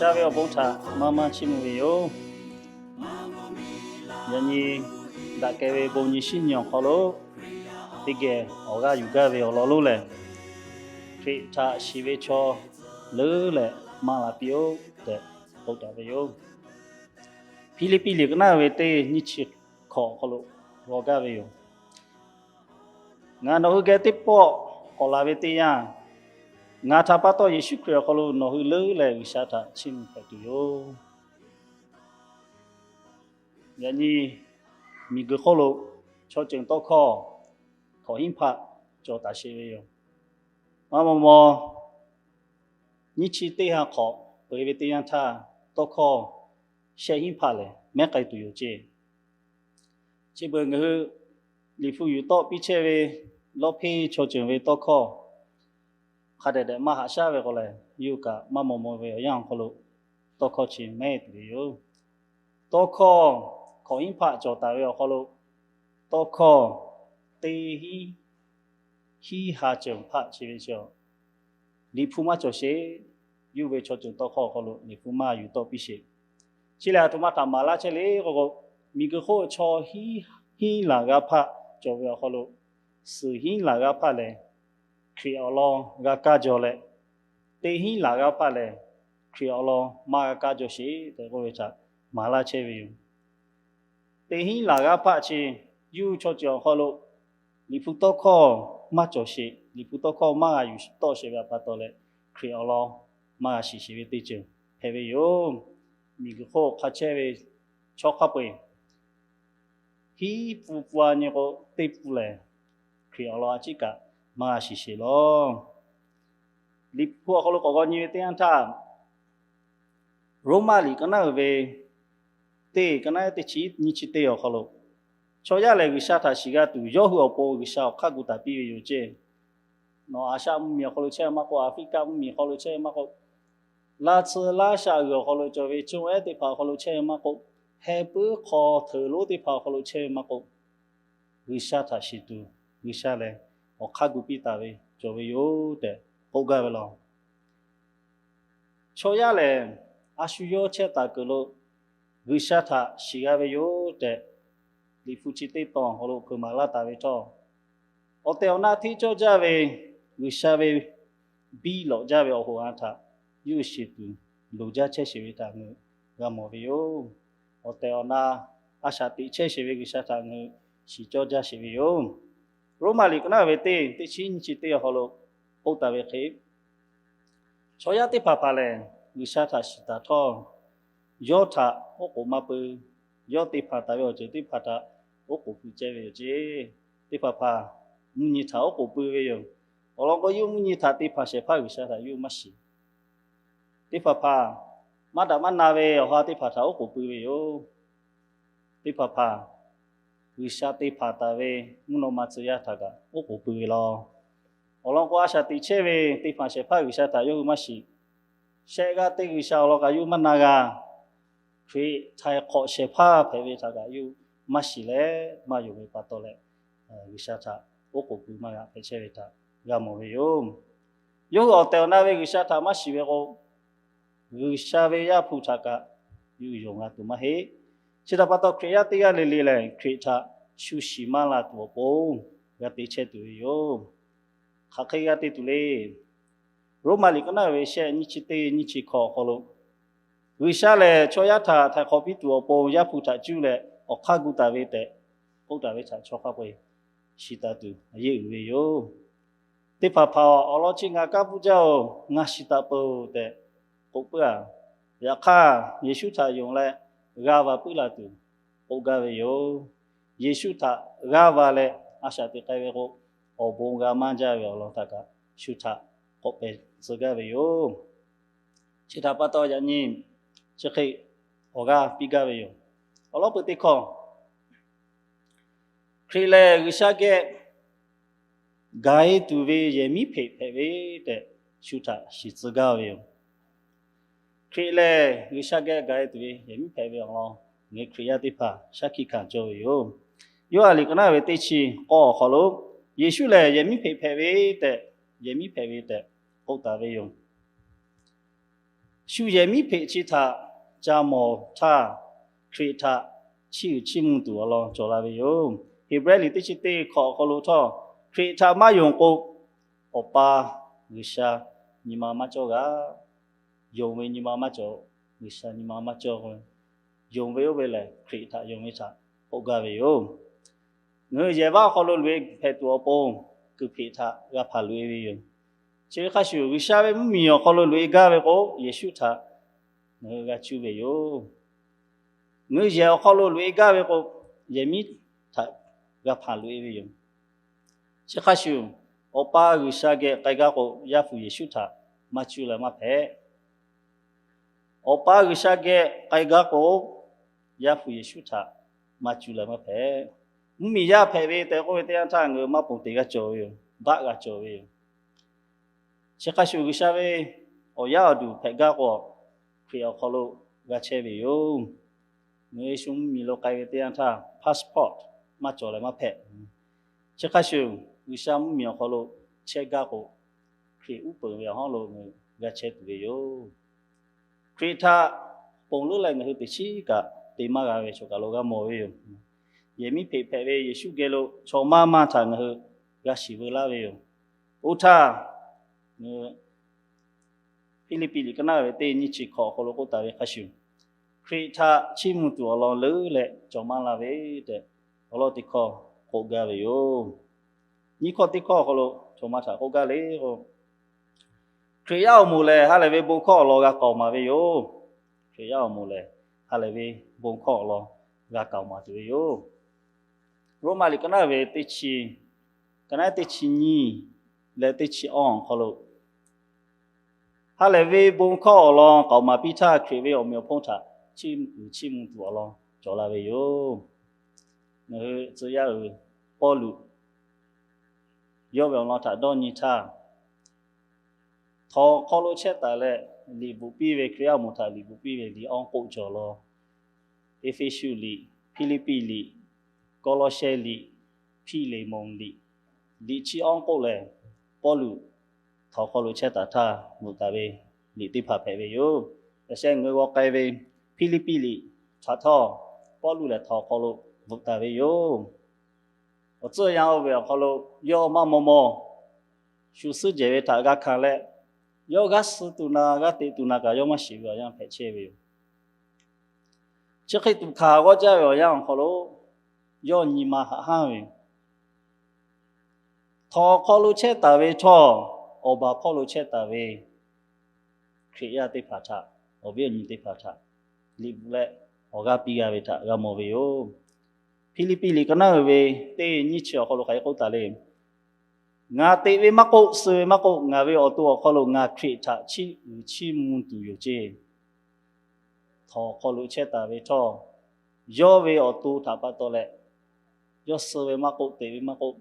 G'a ve awˬ bon htaꞈ maˇ maˇ chiˇ mvuh ve yoˬ. Yaꞈ nyi daꞈ kehˬ ve bon nyi shinˉ nyi awˬ hk'aw lo teˇ geh awˬ g'aˇ yuˬ gaˇ ve awˬ lawn lonˉ lehˬ, Hkriꞈ htaꞈ shiˍ ve chaw leuˉ leh maˇ la piˇ-oˆ tehꞈ k'oˆ taˍ ve yoˬ. Hpiˇliˇpiˆ liꞈ ka naˉ ve teˇ nyiˇ chi hkawꞈ awˬ hk'aw lo g'aw gaˇ ve yoˬ. Ngaˬ nawˬ hui geh teˇ pawˆ k'awꞈ la ve teˇ yanˇ, ngaˬ htaꞈ pa taw Yeˍsuˆ Hkriꞈ awˬ hk'aw lo nawˬ hui leuˉ leh G'uiˬsha htaꞈ chiˇ mvuh hpehꞈ tuˬ yoˬ. Yaꞈ nyi miˬguiˬ hk'oˆ lo chaw ceuˬ tawˇ hkawˇ hkawꞈ hinˉ hpaˆ cawˬ taˍ sheˍ ve yoˬ. Maˇ maw maw, nyiˇ chi teˇ ha hk'awꞈ peu eˬ ve teˇ yanˇ htaˇ, tawˇ hkawˇ shehˆ hinˉ hpaˆ lehˬ mehˉ k'ai tuˬ yoˬ ceˇ. Chi beuꞈ ngaˬ hui Liꞈ hpu yuˬ tawˆ piˇ chehˇ ve lawˇ hpeˇ chaw ceuˬ ve tawˇ hkawˇ hk'a dehꞈ dehꞈ maˇ haꞈ shaˉ ve k'o lehˬ, yawˇ hui kaꞈ maˇ maw maw ve awˬ yanˇ awˬ hk'aw lo tawˇ hkawˇ chi mehˉ tuˬ ve yoˬ. Tawˇ hkawˇ hkawꞈ hinˉ hpaˆ cawˬ taˍ ve awˬ hk'aw lo, tawˇ hkawˇ teˇ hinˉ hinˉ ha ceuˬ hpaˆ chi ve chaw, Liꞈ hpu maˇ cawˬ sheˍ. Yawˇ ve chaw ceuˬ tawˇ hkawˇ awˬ hk'aw lo Liꞈ hpu maˇ yuˬ tawˆ piˇ sheˍ. Chi lehˬ, aˬ htoꞈ ma htaꞈ maˍ laˇ chehˇ le k'o k'o, miˬguiˬ hk'oˆ chaw hinˉ laˬ g'aˇ hpaˆ cawˬ ve awˬ hk'aw lo, suhˍ hinˉ laˬ g'aˇ hpaˆ lehˬ Hkriꞈ awˬ lawn g'a kaˇ jaw leh, teˇ hinˉ laˬ g'aˇ hpaˆ lehˬ Hkriꞈ awˬ lawn maˇ g'a kaˇ jaw sheˍ tehꞈ k'oˆ ve htaꞈ maˍ laˇ chehˇ ve yoˬ. Teˇ hinˉ laˬ g'aˇ hpaˆ chi yawˇ hui chaw ceuˬ awˬ hk'aw lo Liꞈ hpu tawˇ hkawˇ maˇ cawˬ sheˍ, Liꞈ hpu tawˇ hkawˇ maˇ g'a yuˬ tawˆ sheˍ ve awˬ pa taw leh, Hkriꞈ awˬ lawn maˇ g'a shiˍ sheˍ ve teˇ ceuˬ hpehꞈ ve yoˬ. Miˬguiˬ hk'oˆ hk'a chehˇ ve chaw hk'a peu-eˬ hiˉ pfuhˇ pfuhˇ-a nyi k'o, teˇ pfuhˇ lehˬ Hkriꞈ awˬ lawn a ciˉ kaꞈ maˇ g'a shiˍ sheˍ lawˬ. Liꞈ hpu awˬ hk'aw lo k'awꞈ g'aw nyi ve teˇ yanˇ htaˇ, Roˉmaꞈ liꞈ ka naˉ uiˍ ve teˇ ka naˉ teˇ chi nyiˇ chi teˇ awˬ hk'aw lo, chaw yaˇ lehˬ G'uiˬsha htaꞈ shiˍ g'a tuˬ, yawˇ hui awˬ pon G'uiˬsha awˬ hk'aˇ gu taˍ piˇ ve yoˬ ceˇ. Nawˬ Aˍsaˆ mvuhˇmiˬ awˬ hk'aw lo chehˇ maˇ k'oˆ, Aˍfriˆkaˆ mvuhˇmiˬ awˬ hk'aw lo chehˇ maˇ k'oˆ, laˇ tsuhˇ laˇ shaꞈ g'uiˬ awˬ hk'aw lo cawˬ ve coˇ ehˉ teˇ hpaˍ awˬ hk'aw lo chehˇ maˇ k'oˆ, heh puiˉ hk'aw hteuꞈ lonˉ teˇ hpaˍ awˬ hk'aw lo chehˇ ve maˇ k'oˆ, G'uiˬsha htaꞈ shiˍ tuˬ G'uiˬsha lehˬ awˬ hk'aˇ gu piˇ taˍ ve cawˬ ve yoˬ tehꞈ k'oˆ gaˇ ve law. Chaw yaˇ lehˬ, a shu yawˇ chehˇ taˍ kuiˬ lo G'uiˬsha htaꞈ shiˍ g'a ve yoˬ tehꞈ, Liꞈ hpu chi teˇ tawn awˬ hk'aw lo hkeuꞈ maˍ laˇ taˍ ve htawˇ, awˬ tehˬ awˬ na hteˇ cawˇ jaˇ ve G'uiˬsha ve biˇ lawꞈ jaˇ ve awˬ hoꞈ a htaꞈ yawˇ hui shiˍ tuˬ loˍ jaˇ chehˇ sheˍ ve htaꞈ ngaˬ hui g'a mawˬ ve yoˬ. Awˬ tehˬ awˬ na a shaꞈ teꞈ chehˇ sheˍ ve G'uiˬsha htaꞈ ngaˬ hui shiˍ cawˇ jaˇ sheˍ ve yoˬ. Roˉmaꞈ liꞈ ka naˉ ve teˇ teˇ chi nyiˇ chi teˇ awˬ hk'aw lo k'oˆ taˍ ve hk'e, chaw yaˇ teˇ hpaˍ hpaˍ lehˬ G'uiˬsha htaꞈ shiˍ taˍ htawˇ, yawˇ htaꞈ oˉ k'oˍ maˇ pui. Yawˇ te hpanˍ taˍ ve awˬ ceuˬ teˇ hpaˍ htaꞈ oˉ k'oˍ pui ceh ve yoˬ ceˇ. Teˇ hpaˍ hpaˍ mvuhˇ nyi htaꞈ oˉ k'oˍ pui ve yoˬ. Awˬ lawn k'o, yawˇ mvuhˇ nyi htaꞈ te hpanˍ shehˍ hpaˇ G'uiˬsha htaꞈ yawˇ maˇ shiˍ. Teˇ hpaˍ hpaˍ maˇ daꞈ maˇ na ve awˬ ha teˇ hpaˍ htaꞈ oˉ k'oˍ pui ve yoˬ. Teˇ hpaˍ hpaˍ G'uiˬsha te hpanˍ taˍ ve mvuhˇ naw ma tcuh yaˇ htaꞈ kaꞈ oˉ k'oˍ pui ve law. Awˬ lawn k'o, a shaꞈ teꞈ chehˇ ve te hpanˍ shehˍ hpaˇ G'uiˬsha htaꞈ yawˇ hui maˇ shiˍ. Shehˆ g'aˇ teˇ G'uiˬsha awˬ lawn kaꞈ yawˇ hui maˇ na g'a. Hkriꞈ htaiˍ hk'awꞈ shehˍ hpaˇ hpehꞈ ve htaꞈ kaꞈ yawˇ hui maˇ shiˍ leh maˇ yonˍ ve pa taw leh, G'uiˬsha htaꞈ oˉ k'oˍ pui maˇ g'a hpehꞈ chehˇ ve htaꞈ g'a mawˬ ve yoˬ. Yawˇ hui awˬ tehˬ awˬ na ve G'uiˬsha htaꞈ maˇ shiˍ ve k'o, G'uiˬsha ve Yaˇ hpu htaꞈ kaꞈ yawˇ hui yonˍ g'a tuˬ maˇ heˆ. Chi htaꞈ pa taw, Hkriꞈ yaˇ teˇ g'aˇ le le lehˬ, Hkriꞈ htaꞈ shu shiˍ maˇ la tuˬ awˬ pon g'a te chehˇ tuˬ ve yoˬ. Hk'aˬ hk'e g'a te tuˬ le. Roˉmaꞈ liꞈ ka naˉ ve shehˆ nyiˇ chi teˇ nyiˇ chi hkawꞈ awˬ hk'aw lo, G'uiˬsha lehˬ chaw yaˇ htaꞈ htaiˍ hk'awꞈ piˇ tuˬ awˬ pon Yaˇ hpu htaꞈ cuˇ leh awˬ hk'aˇ gu taˍ ve tehꞈ k'oˆ taˍ ve htaꞈ chaw hk'a peu-eˬ shiˍ taˍ tuˬ a yeˇ uiˍ ve yoˬ. Teˇ hpaˍ hpaˍ awˬ lawn chi ngaˬ kaˇ pfuhˇ jaˇ-oˬ, ngaˬ shiˍ taˍ peuˬ tehꞈ k'oˆ puiˉ-a. Yaꞈ hk'aˇ, Yeˍsuˆ htaꞈ yonˍ leh g'a va puiˉ la tuˬ k'oˆ gaˇ ve yoˬ. Yeˍsuˆ htaꞈ g'aˇ va leh a shaꞈ teꞈ k'ai ve k'o, awˬ bon g'a maˇ jaˇ ve awˬ lawn htaꞈ kaꞈ shu htaꞈ k'awꞈ pehˬ tcuh gaˇ ve yoˬ. Chi htaꞈ pa taw, yaꞈ nyi chi hk'e awˬ g'aˇ piˇ gaˇ ve yoˬ. Awˬ lawn peuˬ teˇ hkawˇ, Hkriꞈ lehˬ G'uiˬsha geh gaˬ-e tuˬ ve yehˬ miˉ hpeꞈ hpehꞈ ve tehꞈ shu htaꞈ shiˍ tcuh gaˇ ve yoˬ. Hkriꞈ lehˬ G'uiˬsha geh gaˬ-e tuˬ ve yehˬ miˉ hpehꞈ ve awˬ lawn ngaˬ hui Hkriꞈ yaˇ teˇ hpaˍ shaˉ hkiˆ hkanˍ cawˇ ve yoˬ. Yoˇhanˬ liꞈ ka naˉ ve teˇ chi k'awˇ awˬ hk'aw lo, Yeˍsuˆ lehˬ yehˬ miˉ hpeꞈ hpehꞈ ve tehꞈ, yehˬ miˉ hpehꞈ ve tehꞈ k'oˆ taˍ ve yoˬ. Shu yehˬ miˉ hpeꞈ chi htaꞈ ca mawˬ htaˇ, Hkriꞈ htaꞈ chiˇ uiˍ chiˇ mvuh tuˬ awˬ lawn cawˬ la ve yoˬ. Heˍbrehˇ liꞈ teˇ chi teˇ hkawꞈ awˬ hk'aw lo htawˇ, Hkriꞈ htaꞈ maˇ yonˍ k'o, Awˬ pa G'uiˬsha nyi ma maˇ cawˇ g'a. Yonˍ ve nyi ma maˇ cawˬ, G'uiˬsha nyi ma maˇ cawˇ. Yonˍ ve oˇ ve lehˬ, Hkriꞈ htaꞈ yonˍ ve htaꞈ k'oˆ gaˇ ve yoˬ. Ngaˬ hui yehˬ vaˇ awˬ hk'aw lo loꞈ-e hpehꞈ tuˬ awˬ pon, kuiˬ hpeꞈ htaꞈ g'a hpanˍ loꞈ-e ve yoˬ. Chi hk'a shuˍ, G'uiˬsha ve mvuhˇmiˬ awˬ hk'aw lo loꞈ-e gaˇ ve k'o, Yeˍsuˆ htaꞈ ngaˬ hui g'a cuˇ ve yoˬ. Ngaˬ hui yehˬ awˬ hk'aw lo loꞈ-e gaˇ ve k'o, yehˬ miˉ htaꞈ g'a hpanˍ loꞈ-e ve yoˬ. Chi hk'a shuˍ, Awˬ pa G'uiˬsha geh k'ai gaˇ k'o, Yaˇ hpu Yeˍsuˆ htaꞈ maˇ cuˇ leh maˇ hpehꞈ. Awˬ pa G'uiˬsha geh k'ai gaˇ k'o, Yaˇ hpu Yeˍsuˆ htaꞈ maˇ cuˇ leh maˇ hpehꞈ. Mvuhˇmiˬ yaˇ hpehꞈ ve tehꞈ k'oˆ ve teˇ yanˇ htaˇ, ngaˬ hui maˇ ponˬ te g'a cawˬ ve yoˬ. Baˆ g'a cawˬ ve yoˬ. Chi hk'a shuˍ, G'uiˬsha ve awˬ yaˇ awˬ duˬ hpehꞈ gaˇ k'o, Hkriꞈ awˬ hk'aw lo g'a chehˇ ve yoˬ. Ngaˬ hui shu mvuhˇmiˬ lo k'ai ve teˇ yanˇ htaˇ, passport maˇ cawˬ leh maˇ hpehꞈ. Chi hk'a shuˍ, G'uiˬsha mvuhˇmiˬ awˬ hk'aw lo chehˇ gaˇ k'o, Hkriꞈ uˉ peunˍ ve awˬ hawˉ lo ngaˬ hui g'a chehˇ tuˬ ve yoˬ. Hkriꞈ htaꞈ ponˬ leuˉ leh ngaˬ hui teꞈ chiˉ kaꞈ te maˇ g'a ve choˬ kaˬ lo g'a mawˬ ve yoˬ. Yehˬ miˉ hpeꞈ hpehꞈ ve Yeˍsuˆ geh lo chaw maˇ maˇ htaꞈ ngaˬ hui g'a shiˍ veu laˇ ve yoˬ. Oˇ htaˇ, Hpiˇliˇpiˆ liꞈ ka naˉ ve teˇ nyiˇ chi hkawꞈ awˬ hk'aw lo k'oˆ taˍ ve hk'a shuˍ, Hkriꞈ htaꞈ chiˇ mvuh tuˬ awˬ lawn leuˉ leh cawˬ maˇ la ve tehꞈ, awˬ lawn teˇ hkawˇ k'oˆ gaˇ ve yoˬ. Nyiˇ hkawˇ teˇ hkawˇ awˬ hk'aw lo chaw maˇ htaꞈ k'oˆ gaˇ le k'o, Hkriꞈ yaˇ awˬ moˍ lehˬ, ha lehˬ ve bon hkawˇ awˬ lawn g'a k'aoˍ maˍ ve yoˬ. Hkriꞈ yaˇ awˬ moˍ lehˬ, ha lehˬ ve bon hkawˇ awˬ lawn g'a k'aoˍ maˍ tuˬ ve yoˬ. Roˉmaꞈ liꞈ ka naˉ ve teˇ chi, ka naˉ teˇ chi nyiˇ leh teˇ chi awˇ awˬ hk'aw lo, ha lehˬ ve bon hkawˇ awˬ lawn k'aoˍ maˍ piˇ htaˇ, Hkriꞈ ve awˬ meꞈ awˬ hponˇ htaꞈ chiˇ uiˍ chiˇ mvuh tuˬ awˬ lawn cawˬ la ve yoˬ. Ngaˬ hui tcuh yaˇ uiˍ Pawˇluꞈ yawˇ ve awˬ lawn htaꞈ dawˇ nyi htaˇ, htawnˍ hk'aw lo chehˇ taˍ leh liꞈ bvuhꞈ piˇ ve, Hkriꞈ yaˇ awˬ moˍ htaꞈ liꞈ bvuhꞈ piˇ ve liꞈ awˇ k'oˆ cawˬ lawn, Eˇfeˇsuꞈ liꞈ, Hpiˇliˇpiˆ liꞈ, Kawˇlawˇsehˇ liꞈ, Hpiˇleˍmonˍ liꞈ, liꞈ chi awˇ k'oˆ lehˬ, Pawˇluꞈ htawnˍ hk'aw lo chehˇ taˍ htaˇ bvuhꞈ taˍ ve liꞈ teˇ hpaˍ hpehꞈ ve yoˬ. Yaꞈ sheh ngaˬ hui g'aw k'ai ve Hpiˇliˇpiˆ liꞈ htaꞈ htawˇ, Pawˇluꞈ lehˬ htawnˍ hk'aw lo bvuhꞈ taˍ ve yoˬ. Awˬ tcuhˇ yanˇ oˇ ve awˬ hk'aw lo yawˇ maˇ maw maw shu suhˉ jehˬ ve htaꞈ g'a hkanˍ leh, yawˇ g'aˇ suh tuˬ na g'aˇ teꞈ tuˬ na kaꞈ yawˇ maˇ shiˍ ve awˬ yanˇ hpehꞈ chehˇ ve yoˬ. Chi hk'e tuꞈ hkanˍ g'awˇ jaˇ ve awˬ yanˇ awˬ hk'aw lo yawˇ nyi ma haꞈ hanˉ ve yoˬ. Htawnˍ hk'aw lo chehˇ taˍ ve htawˇ, awˬ baˬ hpawˇ lo chehˇ taˍ ve Hkriꞈ yaˇ teˇ hpaˍ htaꞈ, awˬ viˉ awˬ nyi teˇ hpaˍ htaꞈ liꞈ bvuhꞈ leh awˬ g'aˇ piˇ g'a ve htaꞈ g'a mawˬ ve yoˬ. Hpiˇliˇpiˆ liꞈ ka naˉ uiˍ ve teˇ nyiˇ chi awˬ hk'aw lo hk'aˬ hk'e k'oˆ taˍ le. Ngaˬ teꞈ ve maˇ k'oˆ, suh ve maˇ k'oˆ, ngaˬ ve awˬ to awˬ hk'aw lo ngaˬ Hkriꞈ htaꞈ chiˇ uiˍ chiˇ mvuh tuˬ yoˬ ceˇ. Htawnˍ hk'aw lo chehˇ taˍ ve htawˇ, yawˇ ve awˬ to htaꞈ pa taw leh, yawˇ suh ve maˇ k'oˆ, teꞈ ve maˇ k'oˆ,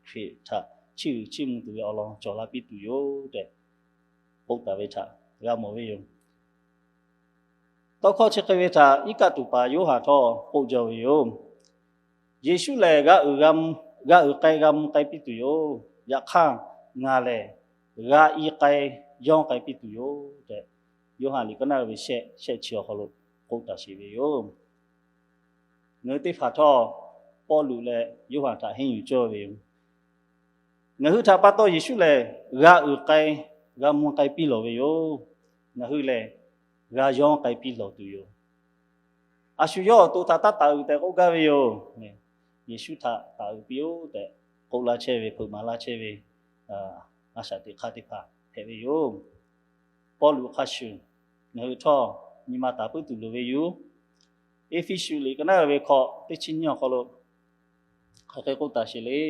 Hkriꞈ htaꞈ chiˇ uiˍ chiˇ mvuh tuˬ ve awˬ lawn cawˬ la piˇ tuˬ yoˬ tehꞈ k'oˆ taˍ ve htaꞈ g'a mawˬ ve yoˬ. Tawˇ hkawˇ chi hk'e ve htaꞈ iˉ kaˆ tuˬ paˍ Yoˇhanˬ htawˇ k'oˆ jaw ve yoˬ. Yeˍsuˆ lehˬ g'a uiˍ k'ai g'a mvuh k'ai piˇ tuˬ yoˬ. Yaꞈ hk'aˇ, ngaˬ lehˬ g'a i k'ai yawˇ k'ai piˇ tuˬ yoˬ tehꞈ, Yoˇhanˬ liꞈ ka naˉ ve shehˆ, shehˆ chi awˬ hk'aw lo k'oˆ taˍ sheˍ ve yoˬ. Ngaˬ hui teˇ hpaˍ htawˇ Pawˇluꞈ leh Yoˇhanˬ htaꞈ henˇ yuˬ cawˇ ve yoˬ. Ngaˬ hui htaꞈ pa taw Yeˍsuˆ lehˬ g'a uiˍ k'ai g'a mvuh k'ai piˇ lawˬ ve yoˬ. Ngaˬ hui lehˬ g'a yawˇ k'ai piˇ lawˬ tuˬ yoˬ. A shu yawˇ awˬ to htaꞈ taˇ taˍ uiˍ tehꞈ k'oˆ gaˇ ve yoˬ. Yeˍsuˆ htaꞈ taˍ uiˍ piˇ-oˆ tehꞈ k'oˆ laˇ chehˇ ve, hpeuꞈ maˍ laˇ chehˇ ve a shaꞈ teꞈ hk'aˇ teˇ hpaˍ hpehꞈ ve yoˬ. Pawˇluꞈ hk'a shuˍ ngaˬ hui htawˇ nyi ma taˍ puiˉ tuˬ loˍ ve yoˬ. Eˇfeˇsuꞈ liꞈ ka naˉ ve hk'aw teˇ chi nyiˇ awˬ hk'aw lo hk'aˬ hk'e k'oˆ taˍ sheˍ le.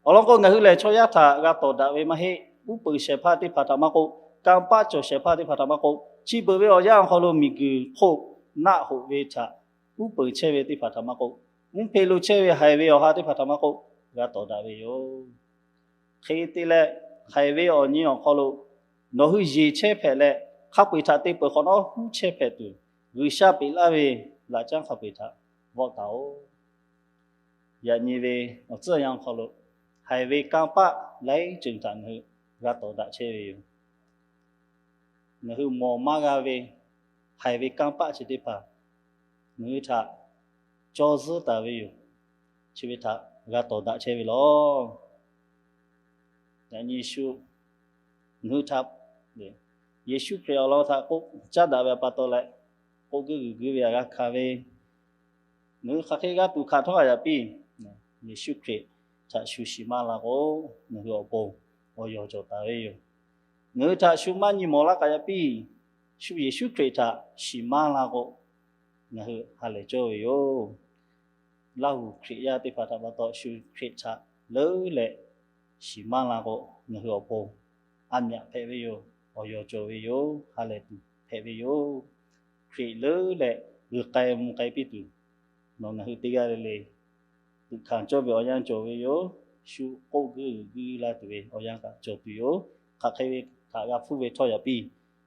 Awˬ lawn k'o, ngaˬ hui lehˬ chaw yaˇ htaꞈ g'a tawˍ daꞈ ve maˇ heˆ. Uˉ peunˍ shehˍ hpaˇ teˇ hpaˍ htaꞈ maˇ k'oˆ, kanˇ paˆ cawˬ shehˍ hpaˇ teˇ hpaˍ htaꞈ maˇ k'oˆ, chi beuꞈ ve awˬ yanˇ awˬ hk'aw lo miˬguiˬ hk'oˆ naˆ hoꞈ ve htaꞈ uˉ peunˍ chehˇ ve teˇ hpaˍ htaꞈ maˇ k'oˆ, mvuhˇ hpe lo chehˇ ve haiˬ ve awˬ ha teˇ hpaˍ htaꞈ maˇ k'oˆ, g'a tawˍ daꞈ ve yoˬ. Hk'e te leh, haiˬ ve awˬ nyi awˬ hk'aw lo nawˬ hui yeˬ chehˇ hpehꞈ leh, hk'a peu-eˬ htaꞈ te peuˬ hk'awꞈ nawˉ huˉ chehˇ hpehꞈ tuˬ, G'uiˬsha peꞈ laˇ ve laꞈ caˉ hk'a peu-eˬ htaꞈ vawˆ taˍ-oꞈ. Yaꞈ nyi ve awˬ tcuhˇ yanˇ awˬ hk'aw lo haiˬ ve kanˇ paˆ laiˉ ceuˬ htaꞈ ngaˬ hui g'a tawˍ daꞈ chehˇ ve yoˬ. ngaˬ hui mawˬ maˇ g'a ve haiˬ ve kanˇ paˆ chi teˇ hpaˍ ngaˬ hui htaꞈ cawˇ zuhˉ taˍ ve yoˬ. Chi ve htaꞈ g'a tawˍ daꞈ chehˇ ve lawˬ. Yaꞈ nyi shu ngaˬ hui htaꞈ Yeˍsuˆ Hkriꞈ awˬ lawn htaꞈ k'oˆ caˉ daꞈ ve pa taw leh, k'oˆ guiˇ g'uiˬ guiˇ ve htaꞈ g'a hkanˍ ve, ngaˬ hui hk'aˬ hk'e g'a tuˬ hkanˍ htawˇ a yaꞈ piˇ, Yeˍsuˆ Hkriꞈ htaꞈ shu shiˍ maˇ la k'o, ngaˬ hui awˬ pon awˬ yawˬ cawˬ taˍ ve yoˬ. Ngaˬ hui htaꞈ shu maˇ nyi mawˬ laˇ k'aꞈ yaꞈ piˇ, shu Yeˍsuˆ Hkriꞈ htaꞈ shiˍ maˇ la k'o, ngaˬ hui ha lehˬ cawˇ ve yoˬ. Laˇ huˍ Hkriꞈ yaˇ teˇ hpaˍ htaꞈ pa taw shu Hkriꞈ htaꞈ leuˉ leh shiˍ maˇ la k'o, ngaˬ hui awˬ pon a myaꞈ hpehꞈ ve yoˬ. Awˬ yawˬ cawˬ ve yoˬ. Ha lehˬ tuˬ hpehꞈ ve yoˬ. Hkriꞈ leuˉ leh g'uiˬ k'ai mvuh k'ai piˇ tuˬ, nawˬ ngaˬ hui teˇ g'aˇ le le tuꞈ hkanˍ cawˇ ve awˬ yanˇ cawˬ ve yoˬ. Shu k'oˆ guiˇ g'uiˬ guiˇ la tuˬ ve awˬ yanˇ kaꞈ cawˬ tuˬ yoˬ. Hk'aˬ hk'e ve htaꞈ g'a hpuˇ ve htawˇ yaꞈ piˇ,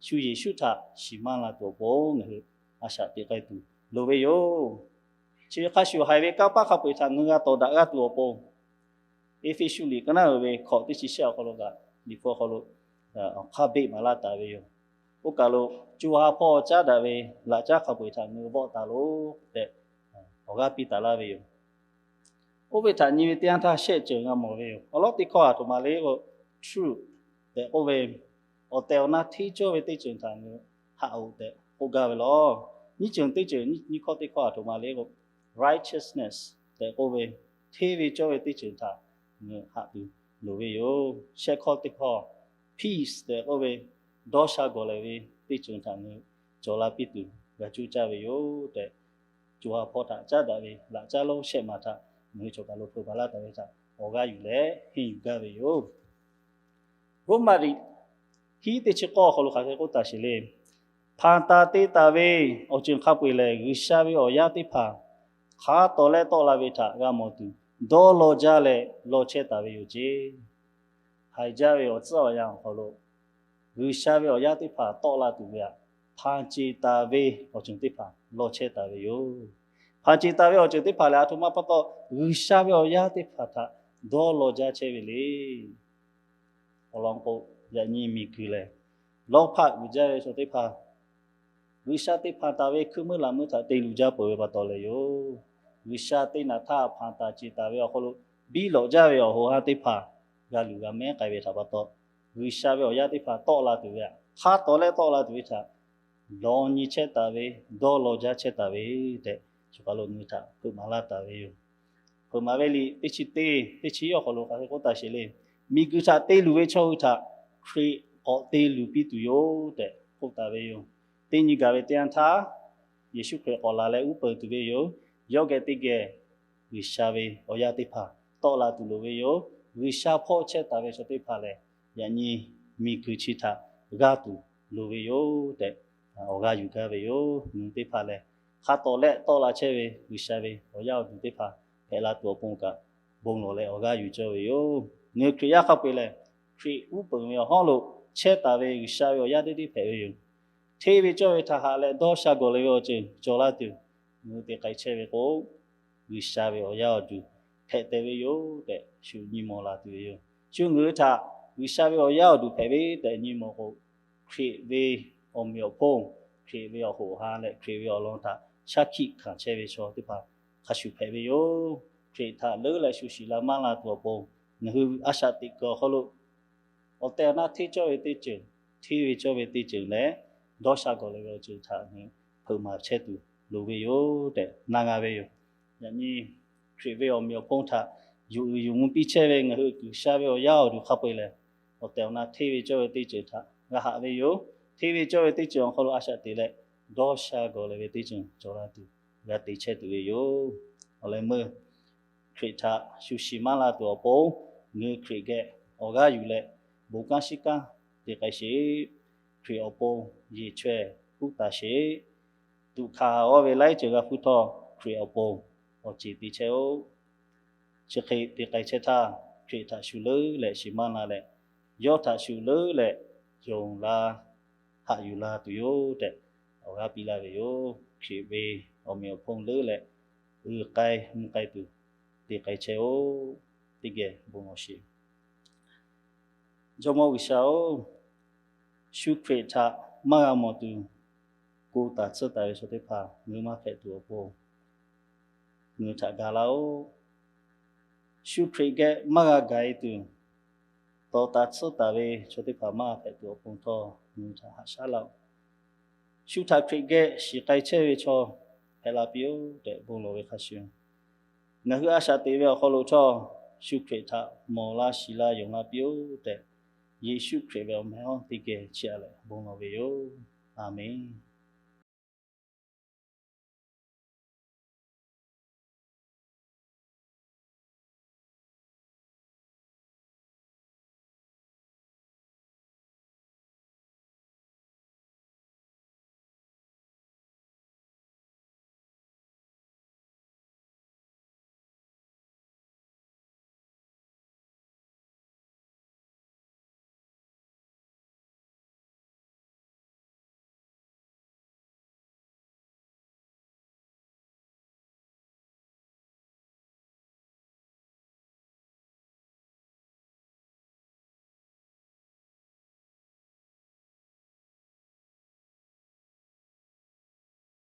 shu Yeˍsuˆ htaꞈ shiˍ maˇ la tuˬ awˬ pon ngaˬ hui a shaꞈ teꞈ k'ai tuˬ loˍ ve yoˬ. Chi ve hk'a shuˍ haiˬ ve kanˇ paˆ hk'a peu-eˬ htaꞈ ngaˬ hui g'a tawˍ daꞈ g'a tuˬ awˬ pon, Eˇfeˇsuꞈ liꞈ ka naˉ uiˍ ve hkawꞈ teˇ chi shehˆ awˬ hk'aw lo kaꞈ, Liꞈ hpu awˬ hk'aw lo awˬ hk'aˇ beˆ maˍ laˇ taˍ ve yoˬ. Oˇ kaˬ lo co ha hpawˇ caˉ daꞈ ve laꞈ caˉ hk'a peu-eˬ htaꞈ ngaˬ hui vawˆ taˍ loˬ tehꞈ awˬ g'aˇ piˇ taˍ laˇ ve yoˬ. Oˇ ve htaꞈ nyi ve teˇ yanˇ htaˇ shehˆ ceuˬ g'a mawˬ ve yoˬ. Awˬ lawn teˇ hkawˇ aˬ htoꞈ ma le k'o, truth tehꞈ k'oˆ ve, awˬ tehˬ awˬ na hteˇ cawˇ ve teˇ ceuˬ htaꞈ ngaˬ hui haꞈ-oꞈ tehꞈ k'oˆ gaˇ ve lawˬ. Nyiˇ ceuˬ teˇ ceuˬ, nyiˇ hkawˇ teˇ hkawˇ aˬ htoꞈ ma le k'o, righteousness tehꞈ k'oˆ ve, hteˇ ve cawˇ ve teˇ ceuˬ htaꞈ ngaˬ hui haꞈ tuˬ loˍ ve yoˬ. Shehˆ hkawˇ teˇ hkawˇ, peace tehꞈ k'oˆ ve, dawˇ sha gawˬ lehˬ ve teˇ ceuˬ htaꞈ ngaˬ hui cawˬ la piˇ tuˬ g'a cuˇ caˇ ve yoˬ tehꞈ, co ha hpawˇ htaꞈ caˉ daꞈ ve laꞈ caˉ lonˉ shehˆ maˬ htaꞈ ngaˬ hui cawˬ kaˬ lo hpeuꞈ maˍ laˇ taˍ ve htaꞈ awˬ g'aˇ yuˬ leh henˇ yuˬ gaˇ ve yoˬ. Roˉmaꞈ liꞈ hiˉ teˇ chi k'awˇ awˬ hk'aw lo hk'aˬ hk'e k'oˆ taˍ sheˍ le. Hpanˍ taˍ te taˍ ve awˬ ceuˬ hk'a peu-eˬ lehˬ, G'uiˬsha ve awˬ yaˇ teˇ hpaˍ hk'a tawˍ leh tawˆ la ve htaꞈ g'a mawˬ tuˬ, dawˇ law jaˇ leh law chehˇ taˍ ve yoˬ ceˇ. Haiˬ jaˇ ve awˬ tcuhˉ awˬ yanˇ awˬ hk'aw lo G'uiˬsha ve awˬ yaˇ teˇ hpaˍ tawˆ la tuˬ ve htaꞈ hpanˍ ceˬ taˍ ve awˬ ceuˬ teˇ hpaˍ law chehˇ taˍ ve yoˬ. Hpanˍ ceˬ taˍ ve awˬ ceuˬ teˇ hpaˍ lehˬ, aˬ htoꞈ ma pa taw G'uiˬsha ve awˬ yaˇ teˇ hpaˍ htaꞈ dawˇ law jaˇ chehˇ ve le. Awˬ lawn k'o, yaꞈ nyi miˬguiˬ lehˬ, lawˇ hpaˆ uiˍ jaˇ ve chaw teˇ hpaˍ, G'uiˬsha te hpanˍ taˍ ve hkuiˉ meuˇ laꞈ meuˇ htaꞈ te luˬ jaˇ peuˬ ve pa taw leh yoˬ. G'uiˬsha teˇ naˍ htaˇ hpanˍ taˍ ceˬ taˍ ve awˬ hk'aw lo biˇ lawꞈ jaˇ ve awˬ hoꞈ ha teˇ hpaˍ g'a luˬ g'a mehˉ k'ai ve htaꞈ pa taw, G'uiˬsha ve awˬ yaˇ teˇ hpaˍ tawˆ la tuˬ ve htaꞈ, hk'a tawˍ leh tawˆ la tuˬ ve htaꞈ lawˬ nyi chehˇ taˍ ve, dawˇ law jaˇ chehˇ taˍ ve tehꞈ, chaw hk'a lo nyi htaꞈ hpeuꞈ maˍ laˇ taˍ ve yoˬ. Hpeuꞈ maˍ ve liꞈ teˇ chi teˇ, teˇ chi awˬ hk'aw lo hk'aˬ hk'e k'oˆ taˍ sheˍ le. Miˬguiˬ htaꞈ te luˬ ve chaw hui htaꞈ Hkriꞈ k'awꞈ te luˬ piˇ tuˬ yoˬ tehꞈ k'oˆ taˍ ve yoˬ. Teˇ nyi gaˬ ve teˇ yanˇ htaˇ, Yeˍsuˆ Hkriꞈ k'awꞈ laˬ leh uˉ peunˍ tuˬ ve yoˬ. Yawˇ geh teˇ geh G'uiˬsha ve awˬ yaˇ teˇ hpaˍ tawˆ la tuˬ loˍ ve yoˬ. G'uiˬsha hpawˇ chehˇ taˍ ve chaw teˇ hpaˍ lehˬ, yaꞈ nyi miˬguiˬ chi htaꞈ g'aˇ tuˬ loˍ ve yoˬ tehꞈ, awˬ g'aˇ yuˬ gaˇ ve yoˬ. Nyi teˇ hpaˍ lehˬ, hk'a tawˍ leh tawˆ la chehˇ ve G'uiˬsha ve awˬ yaˇ awˬ duˬ teˇ hpaˍ hpehꞈ la tuˬ awˬ pon kaꞈ, bon lawˬ leh awˬ g'aˇ yuˬ cawˇ ve yoˬ. Ngaˬ hui Hkriꞈ yaˇ hk'a peu-eˬ lehˬ, Hkriꞈ uˉ peunˍ ve awˬ hawˉ lo chehˇ taˍ ve G'uiˬsha ve awˬ yaˇ teˇ teˇ hpehꞈ ve yoˬ. Hteˇ ve cawˇ ve htaꞈ haꞈ leh dawˇ sha gawˬ leh ve awˬ ceuˬ cawˬ laˇ tuˬ, ngaˬ hui te k'ai chehˇ ve k'o, G'uiˬsha ve awˬ yaˇ awˬ duˬ hpehꞈ te ve yoˬ tehꞈ shu nyi mawˬ la tuˬ ve yoˬ. Shu ngaˬ hui htaꞈ G'uiˬsha ve awˬ yaˇ awˬ duˬ hpehꞈ ve tehꞈ nyi mawˬ k'o, Hkriꞈ ve awˬ meꞈ awˬ hponˇ, Hkriꞈ ve awˬ hoꞈ awˬ ha leh Hkriꞈ ve awˬ lawn htaꞈ shaˉ hkiˆ hkanˍ chehˇ ve chaw teˇ hpaˍ hk'a shuˍ hpehꞈ ve yoˬ. Hkriꞈ htaꞈ leuˉ leh shu shiˍ la maˇ la tuˬ awˬ pon, ngaˬ hui a shaꞈ teꞈ kuiˬ awˬ hk'aw lo awˬ tehˬ awˬ na hteˇ cawˇ ve teˇ ceuˬ, hteˇ ve cawˇ ve teˇ ceuˬ leh, dawˇ sha gawˬ leh ve awˬ ceuˬ htaꞈ ngaˬ hui hpeuꞈ maˍ chehˇ tuˬ loˍ ve yoˬ tehꞈ na g'a ve yoˬ. Yaꞈ nyi Hkriꞈ ve awˬ meꞈ awˬ hponˇ htaꞈ yuˬ uiˍ yuˬ mvuh piˇ chehˇ ve ngaˬ hui G'uiˬsha ve awˬ yaˇ awˬ duˬ hk'a peu-eˬ lehˬ, awˬ tehˬ awˬ na hteˇ ve cawˇ ve teˇ ceuˬ htaꞈ g'a haꞈ ve yoˬ. Hteˇ ve cawˇ ve teˇ ceuˬ awˬ hk'aw lo a shaꞈ teꞈ leh, dawˇ sha gawˬ leh ve teˇ ceuˬ cawˬ la tuˬ g'a te chehˇ tuˬ ve yoˬ. Awˬ leh meuˇ Hkriꞈ htaꞈ shu shiˍ maˇ la tuˬ awˬ pon, ngaˬ hui Hkriꞈ geh awˬ g'aˇ yuˬ leh, bon kanˉ shiˉ kanˉ te k'ai sheˍ. Hkriꞈ awˬ pon yeˬ chaweh huˉ taˍ sheˍ. Tuꞈ hkanˍ haˍ g'awˇ ve laiˉ ceuˬ g'a hpuˇ htawˇ, Hkriꞈ awˬ pon awˬ ceˬ te chehˇ-oˆ. Chi hk'e te k'ai chehˇ htaˇ, Hkriꞈ htaꞈ shu leuˉ leh shiˍ maˇ la leh, yawˇ htaꞈ shu leuˉ leh yonˍ la, haꞈ yuˬ la tuˬ yoˬ tehꞈ awˬ g'aˇ piˇ laˇ ve yoˬ. Hkriꞈ ve awˬ meꞈ awˬ hponˇ leuˉ leh, uiˍ k'ai mvuh k'ai tuˬ te k'ai chehˇ-oˆ. Teˇ geh bon lawˬ sheˍ. Jawˇmawˇ G'uiˬsha-oˬ, shu Hkriꞈ htaꞈ maˇ g'a mawˬ tuˬ, ko taˍ tsuhˇ taˍ ve chaw teˇ hpaˍ ngaˬ hui maˇ hpehꞈ tuˬ awˬ pon ngaˬ hui htaꞈ ga laˇ-oˆ. Shu Hkriꞈ geh maˇ g'a gaˬ-e tuˬ, tawˍ taˍ tsuhˇ taˍ ve chaw teˇ hpaˍ maˇ hpehꞈ tuˬ awˬ pon htawˇ ngaˬ hui htaꞈ haꞈ shaˉ laˇ-oˆ. Shu htaꞈ Hkriꞈ geh shiˍ k'ai chehˇ ve chaw hpehꞈ la piˇ-oˆ tehꞈ bon lawˬ ve hk'a shuˍ, ngaˬ hui a shaꞈ teꞈ ve awˬ hk'aw lo htawˇ Shu Hkriꞈ htaꞈ mawˬ la shiˍ la yonˍ la piˇ-oˆ tehꞈ, Yeˍsuˆ Hkriꞈ ve awˬ meh awˬ teˇ geh chiˇ aꞈ leh bon lawˬ ve yoˬ. A menˬ.